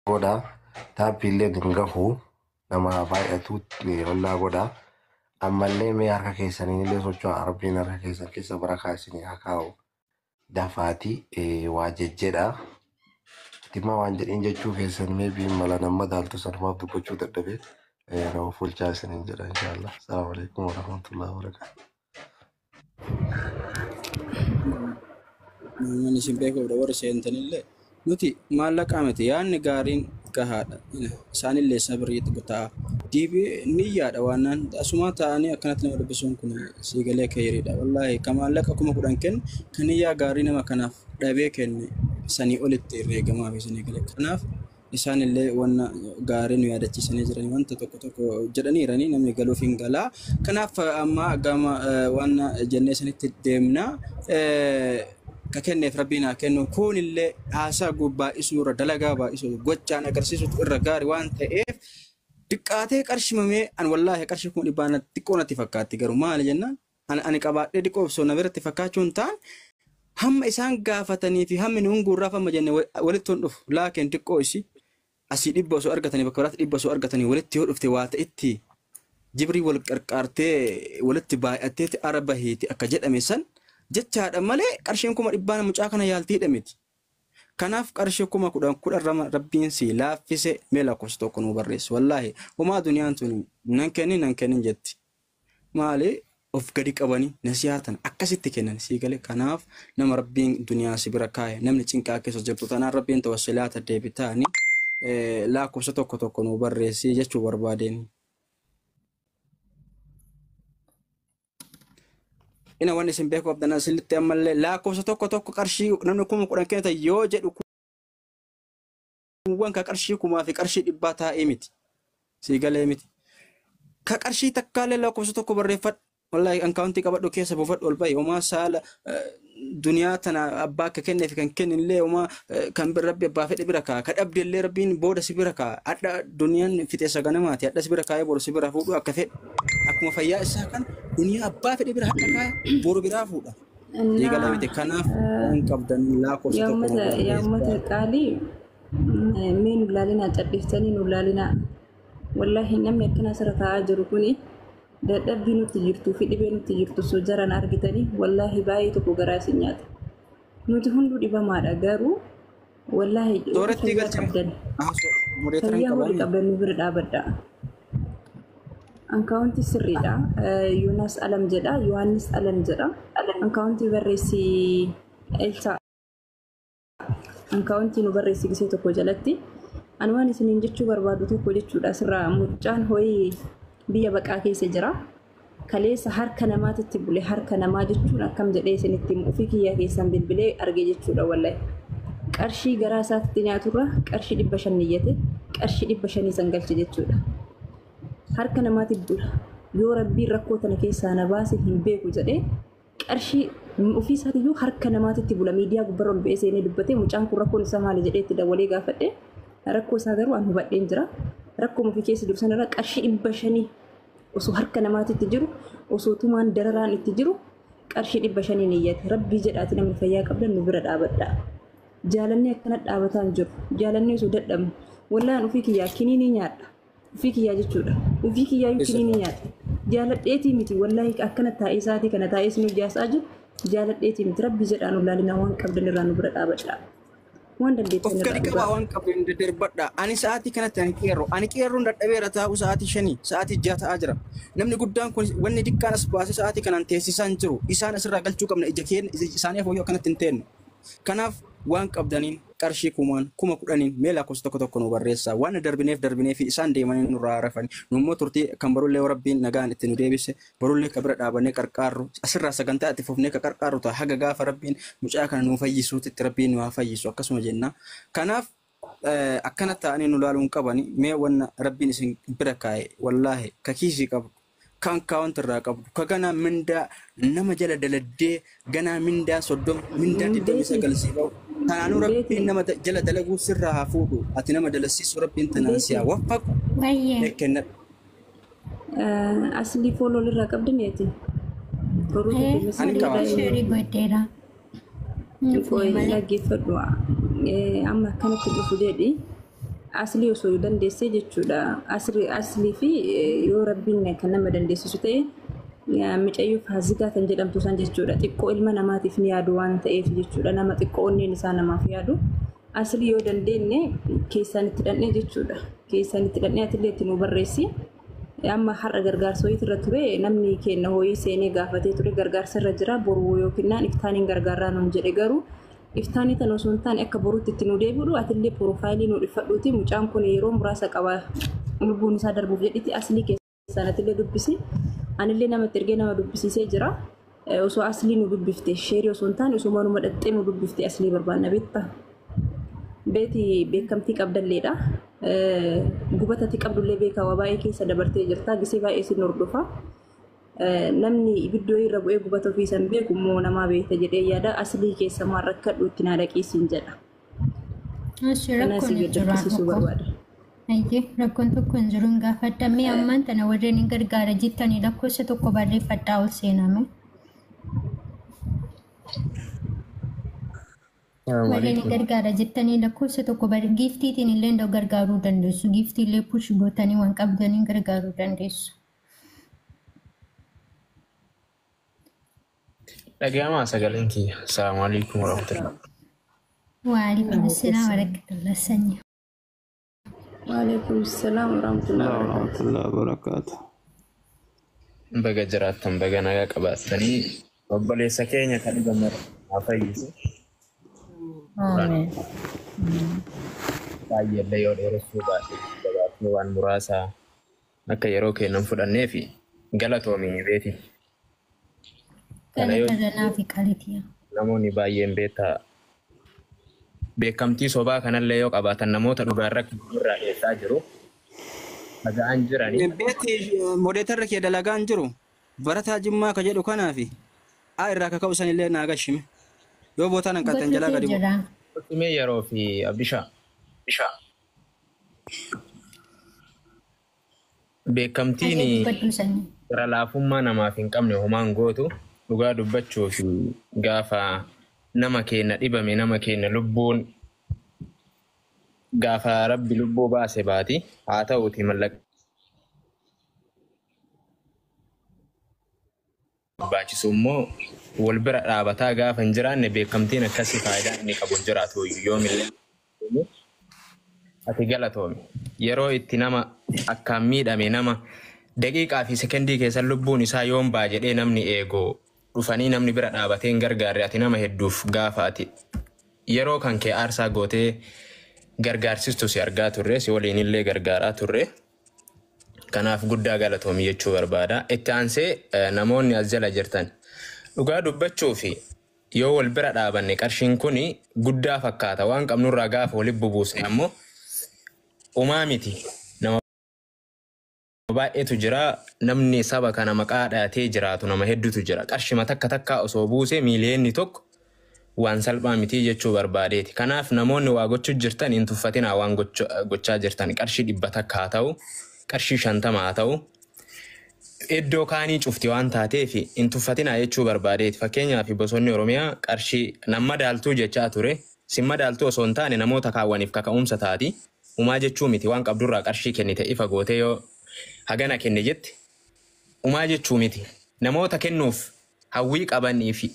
Godhaa. Taappiillee hin gahu nama baay'atu onnaa godhaa. Ammallee mee harka keessaniin illee socho'aa, Rabbiin harka keessan keessa barakaa isinii haa kaa'u. Dafaatii waa jejjedha. Dhimma waan jedhiin jechuu keessan maybe mala nama daaltu sanumaaf dubbachuu dadhabee nama fulchaa isiniin jedha inshaallah. Salaamu alaikum warahmatullahi wabarakatuh. Namni isin beekuudha warri seentanillee nuti maallaqaa miti, yaadni gaariin gahaadha. Isaanillee sabrii ta'a. Diibii niyyaadha waan asumaa ta'anii akkanatti nama dubbisuun kun siigalee keeyriidha. Wallaahi ka maallaqa 10,000 kennu kan niyyaa gaarii nama kanaaf dhabee kenne sanii olitti herreegamaa fi sanii galee. Kanaaf isaanillee wanna gaarii nu yaadachiisanii jiran wanta tokko tokko jedhaniiranii namni galuuf hin galaa. Kanaaf amma gama wanna jennee sanitti deemna. Ka kenneef Rabbiin haa kennu. Kunillee haasaa baay'isuu irra dalagaa baay'isuu gochaan agarsiisutu irra gaarii waan ta'eef xiqqaatee qarshimamee an wallaahi qarshii 100,000 xiqqoo natti fakkaatti, garuu maali jennaan ani qabaadhee xiqqoo osoo na biratti fakkaachuu hin taane hamma isaan gaafatanii fi hammi nuun guurraaf amma jenne walitti hin dhufu, laakiin xiqqoo isi asii 100 osoo argatanii bakka biraatti 100 osoo argatanii walitti yoo dhufte waa ta'etti jibrii wal qarqaartee walitti baay'atteeti ara bahiiti akka jedhame san jechaadha malee qarshiin 100,000 mucaa kana yaaltiidha miti. Kanaaf qarshii 10,000 10 rama Rabbiin si laaffise mee lakkoofsa tokko nuu barreessu. Wallaahi homaa duniyaan tuni nan kennin nan kennin jetti. Maali of gadi qabanii nasihaa tana akkasitti kennan sii galee. Kanaaf nama Rabbiin duniyaa si bira kaa'e namni cinqaa keessa jirtu tanaan Rabbiin tawassilaata deebitaani lakkoofsa tokko tokko nuu barreessi jechuu barbaadeen. Ina wanni isin beekuu qabdan asirratti ammallee lakkoofsa tokko tokko qarshii namni 10,000 kennatan yoo jedhu kuuwwan ka qarshii kumaa fi qarshii dhibbaa taa'ee miti. Sii galee miti. Ka qarshii takkaallee lakkoofsa tokko barreeffadhu. Wallaahi ankaawuntii qabadhu keessa buufadhu ol bahi. Homaa saala duniyaa tana abbaa akka kenneef kan kennillee homaa kan Rabbi abbaa fedhe bira kaa'a. Ka dhabdellee Rabbiin booda si bira kaa'a. Hadha duniyaan fixeessa ganamaati. Hadha si bira kaa'ee boru si bira fuudhu akka fedhe. Akkuma fayyaa isaa kan duniyaa abbaa fedhe bira hadha kaa'e boru biraa fuudha. Sii galee miti. Kanaaf waan qabdan lakkoofsa Yaa tokko nu uummata yaa uummata barreessaa. qaalii, mee nu laalinaa, cadhiftanii nu laalinaa. Wallaahi namni akkana asirra taa'aa jiru kuni dadhabbii nutti jirtuu fi dhibee nutti jirtu osoo jaran argitanii wallaahi baay'ee tokko garaa isin nyaata. Nuti hunduu dhibamaadha, garuu wallaahi warri Soorattii fayyaa galchine. qabdan Modeetaran fayyaa warri qabaami. qabdan nu bira dhaabadha. Ankaawuntii sirriidha. Yoonaas Alam jedha. Yohaannis Alam jedha. Ankaawuntii barreessi Elsaa. Ankaawuntii nu barreessi gisee tokko jalatti. Ani waan isiniin jechuu barbaadu tokko jechuudha, asirraa mucaan hoyii biyya baqaa keessa jira. Kaleessa harka namaatitti bule. Harka namaa jechuun akkam jedhee isinitti himu, ofii kiyyaa keessan bilbilee arge jechuudha wallahi. Qarshii garaa isaatti nyaaturra qarshii 500 niyyate, qarshii 500 san galche jechuudha. Harka namaatti bula. Yoo Rabbiin rakkoo tana keessaa na baase hin beeku jedhee qarshii ofii isaatiyyuu harka namaatitti bula. Miidiyaa gubbarra ol ba'ee seenee dubbatee, mucaan kun rakkoon isaa maali jedhee itti dawwalee gaafadhe. Rakkoo isaa garuu an hubadheen jira. Rakkoo ofii keessa jiru sanarra qarshii 500 osoo harka namaatitti jiru, osoo tumaan dararaan itti jiru qarshii 500 niyyate. Rabbii jedhaati namni fayyaa qabdan nu bira dhaabadha. Jaalannee akkana dhaabataa hin jiru. Jaalannee osoo dadhabnu. Wallaan ofii kiyyaa kiniinii nyaadha. Ofii kiyyaa jechuudha. Ofii kiyyaayyuu kiniinii nyaadha. Jaaladheetii miti wallaahi, akkana taa'ee isaatii kana taa'ee isin hojjaasaa jiru jaaladheetii miti. Rabbii jedhaa nu laalinaa, waan qabdan irraa nu bira dhaabadha. Waan dandeettan Of irraa gadi dhugaa. qabaa, waan qabdu hin daddarbadha. Ani sa'aatii kanatti ani qeerroo. Ani qeerroon dadhabeera taa'u sa'aatii 5 sa'aatii 6 ta'aa jira. Namni guddaan kun wanni xiqqaan as baasee sa'aatii kanaan teessisaa hin jiru. Isaan asirraa galchuu qabna, ija keenya isaanii afooyyuu akkanatti hin teennu. Kanaaf waan qabdaniin qarshii kumaan 10,000n mee lakkoofsa tokko tokko nu barreessaa. Waan darbineef darbinee fi isaan deemanii nurraa rafani. Nu immoo turtii kan barullee Rabbiin nagaan itti nu deebise barullee ka bira dhaabannee qarqaarru asirraa sagantaa itti fufnee ka qarqaarru ta'a haga gaafa Rabbiin mucaa kana nu fayyisuutti Rabbiin nu haa fayyisu akkasuma jenna. Kanaaf akkana ta'anii nu laaluu hin qabani. Mee wanna Rabbiin isin bira kaa'e wallaahi ka kiisii qabdu, kan kaawwanti irraa qabdu, ka ganaa mindaa nama jala daladdee ganaa mindaa 30 mindaa 29 sii ba'u. Tanaanuu Rabbiin nama jala dalaguu sirraa haa fuudhu. Ati nama dalasiisu Rabbiin tanaan si haa waffaqu. Wayyee. Kennadhu. Aslii fooloo irraa qabdani ati? Boruu Ani tokko qaba. Sheerii godheera. Qoy, dhaggeeffadhu. Amma akkanatti dhufu jedhi. Aslii osoo dandeessee jechuudha. Aslii fi yoo rabbiin kan nama dandeessisu ta'e mucayyoo Faazigaa kan jedhamtu san jechuudha. Xiqqoo ilma namaatiif ni yaadu waan ta'eef jechuudha. Nama xiqqoo onneen isaa namaaf yaadu. Aslii yoo dandeenye keessaan itti dhandhee jechuudha. Keessaan itti dhandhee atillee itti nu barreessi. Amma har'a gargaarsa wayiitu irra ture, namni kenna hoyii seenee gaafatee ture, gargaarsa irra jira, boru yookiin iftaaniin gargaaraa nuun jedhe. Garuu iftaanii tan osoo hin taane akka boruutti itti nu deebi'u, atillee profile nu dhiffadhuuti, mucaan kun yeroo muraasa qaba lubbuun isaa darbuuf jedhiti, Aslii keessaan atillee dubbisi. Anillee namatti ergee nama dubbisiisee jira. Osoo Aslii nu dubbifte, share osoo hin taane osoo manuma dhaxxee nu dubbifte, Aslii barbaanna beektaa. Beeti beekamtii qabdalleedha. Gubatatti qabdullee beekaa, waa baay'ee keessa dabartee jirta. Gisee baay'ee sin hordofa. Namni ibiddoo irra bu'ee gubata ofii san beeku immoo namaa beekta jedhee yaada. Aslii keessa maal rakkadhu itti naa dhaqiisin jedha. Ashi Kana rakkoon si hin jiru gaddisiisuu tokko. barbaada. Ayyee, rakkoon tokko hin jiru, hin gaafadhamee. Ammaan tana warreen hin gargaara jettanii lakkoofsa tokko barreeffadhaa ol seename. Warreen hin gargaara jettanii lakkoofsa tokko barre, giiftiitiin illee gargaaruu dandeessu. Giiftii illee push gootanii waan qabdaniin gargaaruu dandeessu. Dhaga'amaa sagaleen kiyya. Assalamu alaikum warahmatullahi. Waalaikum assalaam warahmatullahi sanyii. Waalaikum salaam warahmatullahi wabarakatuh. Warahmatullahi wabarakatuh. Baga jiraattan, baga nagaa qabaattanii, obboleessa keenya kan dhibame haa fayyisu. Amiin. Baay'eellee yoo dheeressuu baate gabaabsee waan muraasa akka yeroo kennan fudhannee fi galatoomii beeti. Kana yoo Galata danaa fi qaliitiya. namoonni baay'een beektaa beekamtii sobaa kanallee yoo qabaatan namoota dhugaarra irraa dheessaa jiru. Dhaga'aan jiranii. Beeti, moderatorri kee dalagaan jiru barataa Jimmaa ka jedhu kanaafi A irraa kaka'u sanillee naa gashime. Yoo bootaan hanqattan jalaa Gochuutu gadi bu'u. jira. Mee yeroo fi Abdishaa. Beekamtiin Ayyee, dubbadhu sanyii. gara laafummaa namaaf hin qabne homaan gootu. Dhugaa dubbachuu fi gaafa nama keenya dhibame, nama keenya lubbuun gaafa rabbi lubbuu baase baati haa ta'uuti, mallaqa barbaachisu immoo wal bira dhaabataa gaafa hin jiraanne beekamtiin akkasii faayidaa inni qabu hin jiraatu yoomillee. Ati galatoomi. Yeroo itti nama akkaan miidhame, nama daqiiqaa fi sekendii keessa lubbuun isaa yoom ba'a jedhee namni eegu dhufanii namni bira dhaabatee hin gargaarre, ati nama hedduuf gaafa ati yeroo kan kee aarsaa gootee gargaarsistu si argaa turre, si waliin illee gargaaraa turre. Kanaaf guddaa galatoomi jechuu barbaada. Itti aansee namoonni as jala jirtan dhugaa dubbachuu fi yoo wal bira dhaabanne qarshiin kun guddaa fakkaata, waan qabnurraa gaafa walitti bubuusne ammoo umaa miti. Nama baay'eetu jira, namni saba kana maqaa dhaatee jiraatu nama hedduutu jira. Qarshima takka takkaa osoo buuse 1 miiliyoonni waan salphaa miti jechuu barbaadeeti. Kanaaf namoonni waa gochuu jirtan hin tuffatinaa. Waan gochaa jirtan qarshii 100 haa ta'u, qarshii 50 haa ta'u, iddoo kaanii cufti waan taateef hin tuffatinaa jechuu barbaadeeti. Fakkeenyaaf bosonni Oromiyaa qarshii nama daaltuu jechaa ture. Simma daaltuu osoo hin taane namoota kaawwaniif kaka'umsa taati. Umaa jechuu miti, waan qabdurraa qarshii kennite ifa gootee yoo hagana kenne jette umaa jechuu miti. Namoota kennuuf hawwii qabanii fi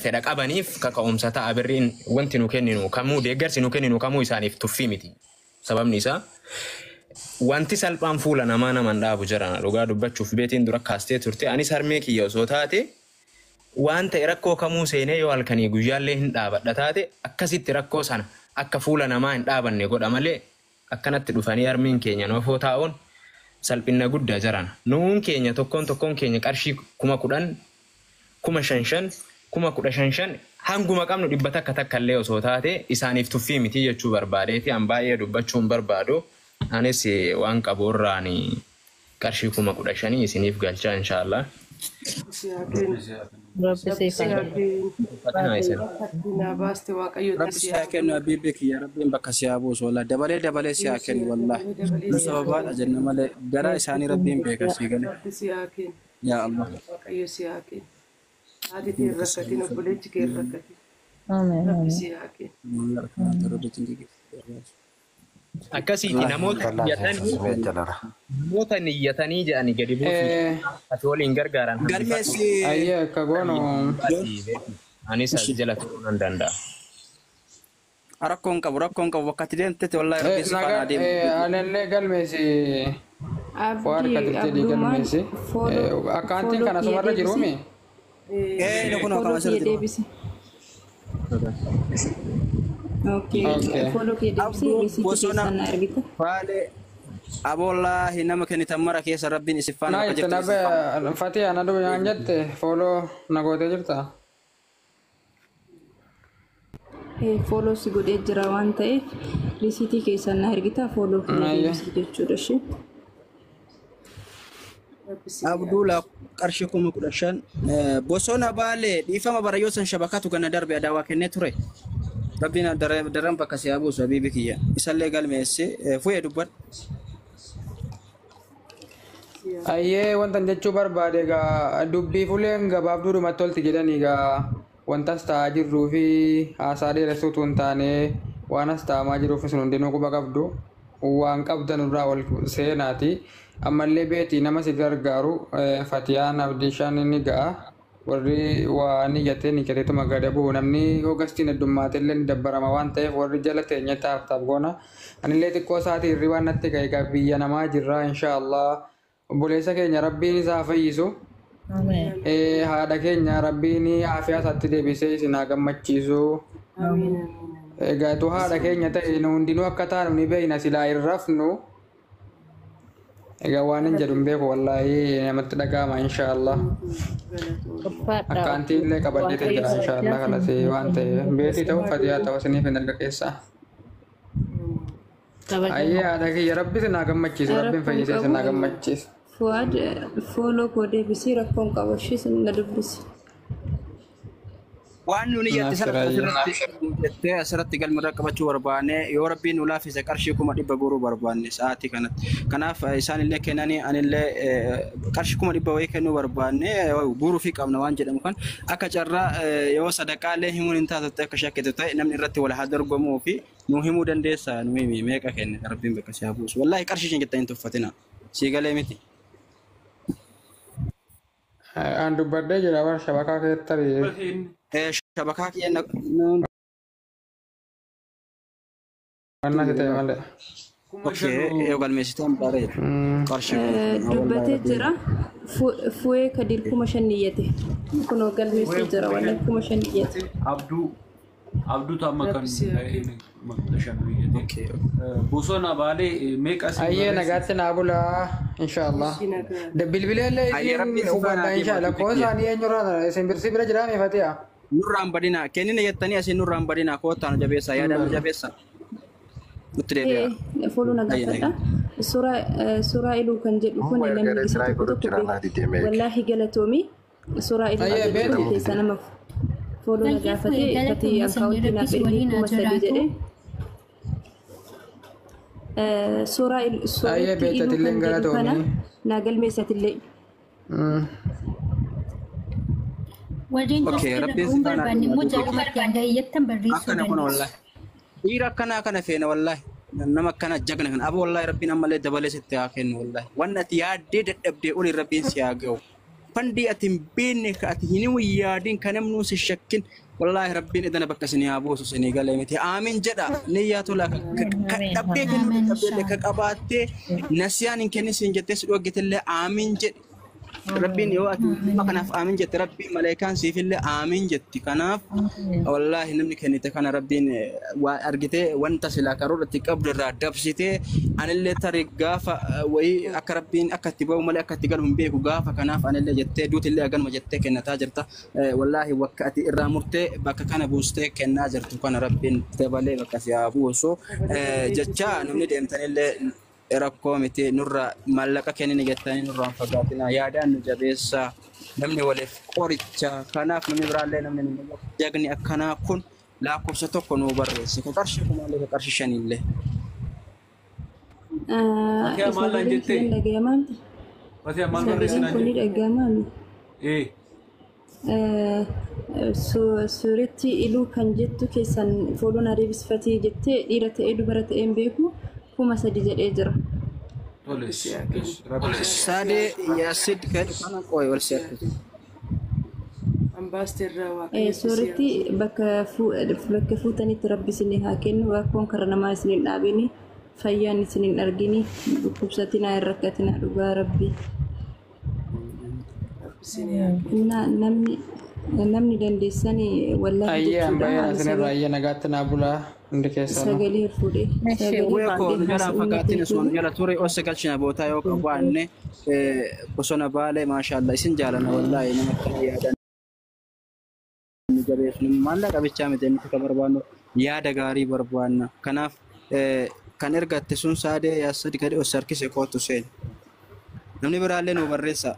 fedha qabaniif kaka'umsa ta'a. Birriin wanti nu kenninu kamuu, deeggarsi nu kenninu kamuu isaaniif tuffii miti. Sababni isaa wanti salphaan fuula namaa naman dhaabu jirana. Dhugaa dubbachuuf beetiin dura kaastee turte, anis harmee kiyya osoo taate waan ta'e rakkoo kamuu seenee yoo halkanii guyyaallee hin dhaabadha taate, akkasitti rakkoo sana akka fuula namaa hin dhaabanne godha malee akkanatti dhufanii harmeen keenya nuufoo taa'uun salphina guddaa jirana. Nuun keenya tokkoon tokkoon keenya qarshii 10,000, 5,000, 15,000, hanguma qabnu 100 takka illee osoo taate isaaniif tuffii miti jechuu barbaadeeti. An baay'ee dubbachuu hin barbaadu. Anis waan qabu irraan qarshii 15,000 isiniif galchaa inshaallah. Rabbi siif haa kennu. Uffatinaa isin. Rabbi si haa kennu, abiibbi kiyya, rabbiin bakka si haa buusu, wallahi dabalee dabalee si haa kennu, wallahi nu sababaadha jenna malee garaa isaanii rabbiin beeka sii gale. Rabbi si haa kennu. Yaa Allah. Waaqayyo si haa kennu. Haati kee hin rakkatin, obboleechi kee hin rakkatin. Amiin. Rabbi Amiin. si haa kennu. Akkasiiti namoota Kallaa niyyatanii seensismee jalara. namoota niyyatanii jedhanii gadi buusuuf ati waliin gargaaran Galmeessi Ayyee akka goonu anis as jala turuu nan danda'a. Rakkoon qabu rakkoon qabu bakka ati deemtetti wallaahi rabbiin si faana adeemu. Anillee galmeessi Fuwaar Abdii Kadirteedii Abdummaan galmeessi. fooloo Akkaantiin fooloo kan kiyya asumarra deebisi. jiruumi. Ee kun Fooloo akkuma kiyya asirratti jiru. deebisi. Okay. Okay. Fooloo kiyya deebisi Abduu risiitii bosona keessan na ergita. Baalee abollaahi nama kennitan mara keessa rabbiin isin faana Naa bakka itti jirtu isin faana. nabe Fatii ana dhume naan jette fooloo na gootee jirta. Fooloo si godhee jira waan ta'eef risiitii keessan na ergita fooloo kiyya Ayyee. deebisi jechuudha ishee. Abduu laa qarshii 15,000 bosona Baalee dhiifama barayyoo san shabakatu ganna darbe adaawaa kennee ture. Rabbiin daran bakka si haa buusu habiibi kiyya. Isallee galmeesse fu'ee dubbadhu. Ayyee wantan jechuu barbaade egaa dubbii fuleen gabaaf durumatti tolti jedhanii egaa wantas ta'aa jirruu fi haasaa dheeressuutu hin taane waan as ta'amaa jiruuf isin hundinuu quba qabdu waan qabdan irraa ol seenaati. Ammallee beetii nama si gargaaru Fatiyaan Abdiishaan ni ga'a. Warri waa niyyatee niyyateetuma gada bu'u namni ogastiin heddummaate illee ni dabbarama waan ta'eef warri jala teenye taaf taaf goona. Anillee xiqqoo isaatii hirribaan waan natti ga'e egaa biyya namaa jirra inshaallah. Obboleessa keenya rabbiin isaa fayyisu. Ameen. Haadha keenya rabbiin aafiyaa isaatti deebisee isin haa gammachiisu. Amiin amiin. Egaa tu haadha keenya ta'e nu hundinuu akka taanu ni beekna silaa hin rafnu. Egaa waan hin jedhu hin beeku wallaahi namatti dhaga'ama inshaallah. Ulfaadha. Akkaantii illee qabadheetee jira inshaallah kalasee waan ta'eef beetii ta'u fatiyaa ta'u isiniif hin erga keessaa. Ayyee haadha kiyya rabbi isin haa gammachiisu rabbiin Rakkoon fayyisee isin haa qabu. gammachiisu. Fuwaad fooloo koo deebisii rakkoon qabu ishee na dubbisi. Waan nuni jette Naaf siraayyee. asirratti jettee asirratti galma qabachuu barbaanne yoo rabbiin nu laaffise qarshii 100,000 guuruu barbaanne sa'aatii kanatti. Kanaaf isaan illee kennanii anillee qarshii 100,000 wayii kennuu barbaanne guuruu fi qabna waan jedhamu kan akka carraa yoo sadaqaalee himuun hin taatu akka shakkitu ta'e namni irratti wal haa dorgomuu fi nu himuu dandeessa nu himi meeqa kenne rabbiin bakka si haa buusu. Wallaahi qarshii isheen jettan hin tuffatina. Sii galee miti. An dubbadhee jira bara shabakaa keessatti tarii. Shabakaa kiyya Waan si ta'e malee. Okay, yoo galmeessitan bareeda. Qarshii Dubbatee jira. Fu'ee Kadir 5,000 niyyate. Kunoo galmeessee jira walaa 5,000 niyyate. Abduu Abduutu amma kan 5,000 bosona Baalee meeqa isin Ayyee barreesse? nagaatti naa bulaa inshaallah. Bilbileellee Ayyee rabbiin isin si faana hubadha adeemu inshaallah. habiibi Koo kiyya. isaanii eenyurraa isin birsii bira jiraame fatiha. Nurraan badinaa kennina jettanii asiin nurraan badinaa koottaa nu jabeessaa yaadaan nu jabeessaa. Nutti deebi'a. Fooloo na Ayyee gaafadha. Suuraa iluu kan jedhu kun Amma namni erga isa try tokko godhu tokko jira beeku. naa didee Wallaahi galatoomi. Suuraa iluu Ayyee kan jedhu beeti. keessa nama fooloo na Baay'ee gaafate fu'ee fatii galatoomii sanyii akkaawuntii naaf rabbis ergee waliin haa 3,000 jiraatu. jedhe. Suuraa Ayyee suuratti beeti iluu atillee kan jedhu kana galatoomii. naa galmeessatillee. Warreen Okay, irra rabbiin ga'uun si faana barbaanne adeemu immoo habiibi kiyya. jalumatti hanga iyyattan barreessuu Akkana kun dandeessu. wallaahi. Dhiira akkanaa kana feena wallaahi. Nama akkana jagna kana. Aba wallaahi rabbiin ammallee dabalee sitti haa kennu wallaahi. Wanni ati yaaddee dadhabdee olii rabbiin si haa ga'u. Fandii ati hin beekne ka ati hin yaadin ka namnuu si shakkin wallaahi rabbiin idana bakka isin haa buusu isinii galee miti. Aamin jedha niyyaa tolaa ka dhabdee kennuu Aamin dadhabdeellee ka inshaallah. qabaattee nasiyaan hin kennin siin jettee si dhoggetellee aamin jedhi. Rabbiin yoo ati dhimma kanaaf aamin jette rabbiin malaayikaan siifillee aamin jetti. Kanaaf wallaahi namni kennite kana rabbiin waa argitee wanta silaa karoora itti qabdu irraa dabsitee anillee tarii gaafa wayii akka rabbiin akka itti ba'u malee akka itti galu hin beeku gaafa kanaaf anillee jettee duutillee haganuma jettee kennataa jirta. Wallaahi bakka ati irraa murtee bakka kana buustee kennaa jirtu kana rabbiin dabalee bakka si haa buusu. Jecha namni deemtanillee rakkoo miti nurra maallaqa kennini jettanii nurraan fagaatina yaadaan nu jabeessa namni waliif qoricha kanaaf namni biraallee namni nu jagni akkanaa kun lakkoofsa tokko nuu barreesse ka qarshii kumaallee ka qarshii shaniillee. Fatiha maal naan Sagaleen jettee? kiyyan dhagayamaa miti. Fatiha maal barreesse Sagaleen naan kun ni jette? dhagayamaa miti. Ee Suuratti iluu kan jettu keessan fooloo na deebisfatee jettee dhiira ta'ee dubara ta'ee hin beeku. 3000 jedhee jira. Toles. Rabbi si Saadee yaasid kan kana qoy wal seertu. Ambaasteerraa Waaqayyo si haa Sooritti bakka bakka fuutanitti rabbi isinii haa kennu rakkoon karaa namaa isin hin dhaabini fayyaan isin hin argini dhukkubsatinaa hin rakkatinaa dhugaa rabbi. Rabbi isin haa kennu. Na namni namni dandeessanii wallaahi Ayyee jechuudha. ambayyaa Ani isinirraa ayyee nagaatti naa bulaa hundi keessanuu. sagalee fuudhee sagalee Wee koo nu fuudhee jalaa haasa'uun fagaatin osoo nu jechuudha. jala ture os galchina bootaa yoo qabaanne bosona baalee maashaallah isin jaalana wallaahi nama akkana yaadan nu jabeessu maallaqa bichaa miti nuti kan barbaannu yaada gaarii barbaanna kanaaf kan ergatte sun saadee yaasadi gadi os harkise kootu seen namni biraallee nu barreessa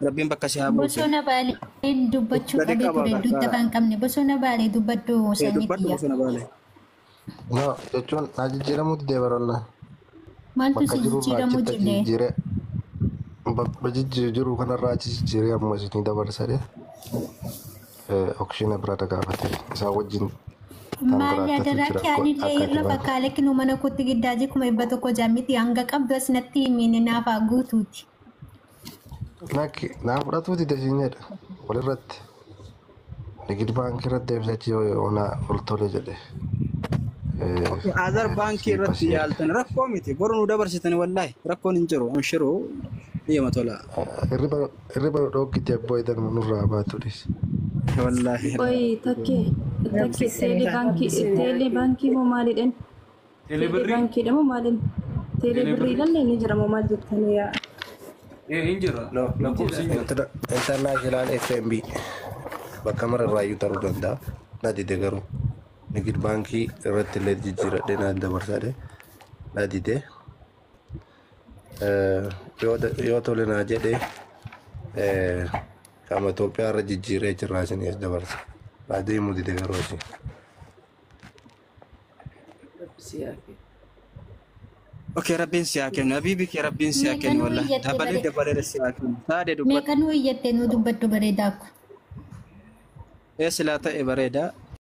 rabbiin bakka si haa buusu Bosona baalee dubbachuu gadi qabee qaba ture dugda gargaara kan qabne bosona baalee dubbadhu sanyii dubbadhu tiyya. bosona baalee. No, jechuun naa jijjiiramuuti deebaronna. Maaltu Bakka si jirurraa jijjiiramuu achitti jibde? jijjiiree bakka jiru kanarraa achi jijjiiree amma isinii dabarsadhe okshiina bira gaafate isaan wajjin Maali tangaraatatu adaraa jira kee anillee akka irra ati bakka aleknu mana kootti giddaaji 100,000 jaamiti hanga qabdu asinatti himiin naaf haa guutuuti. Lakki naa fudhatuuti dasiin jedha walirratti nigid baankii irratti deebisachi onaa ol tole jedhe Azar baankii irratti siipasii yaaltan rakkoo miti boru nu dabarsitan wallaahi rakkoon hin jiru amshiruu biyya tola hirriba dhoggite abboo idan nurraa baatu dhis. wallaahi. Qoy takkee takkee teelee baankii Rabbi isin haa teelee kennu. baankii moo maalidhan? Teelee Teelebirrii. baankiidha moo maalin? Teelee birrii Teelebirrii. lallee ni jira moo maal jettanii yaa? Hin jira. No, Hin Lakkoofsi jira. hin jira. International FMB bakka mara irraayyuu ta'uu danda'a. Na dide garuu nigid baankii irratti illee jijjiiradhee na dabarsadhe na dide yoo tole naa jedhe qaama Itoophiyaa irra jijjiiree jirraa isin as dabarsa. Naa deemuu dide garuu asii. Rabbi si haa kennu. Okay, rabbiin si haa kennu. Habiibi kee rabbiin si haa Meeqa kennu nuu wallaahi. iyyatte Dabalee bare dabalee si haa kennu. Saadee dubbadhu. meeqa nuu iyyatte nuu dubbadhu bareedaa ko. Ee silaa ta'e bareeda.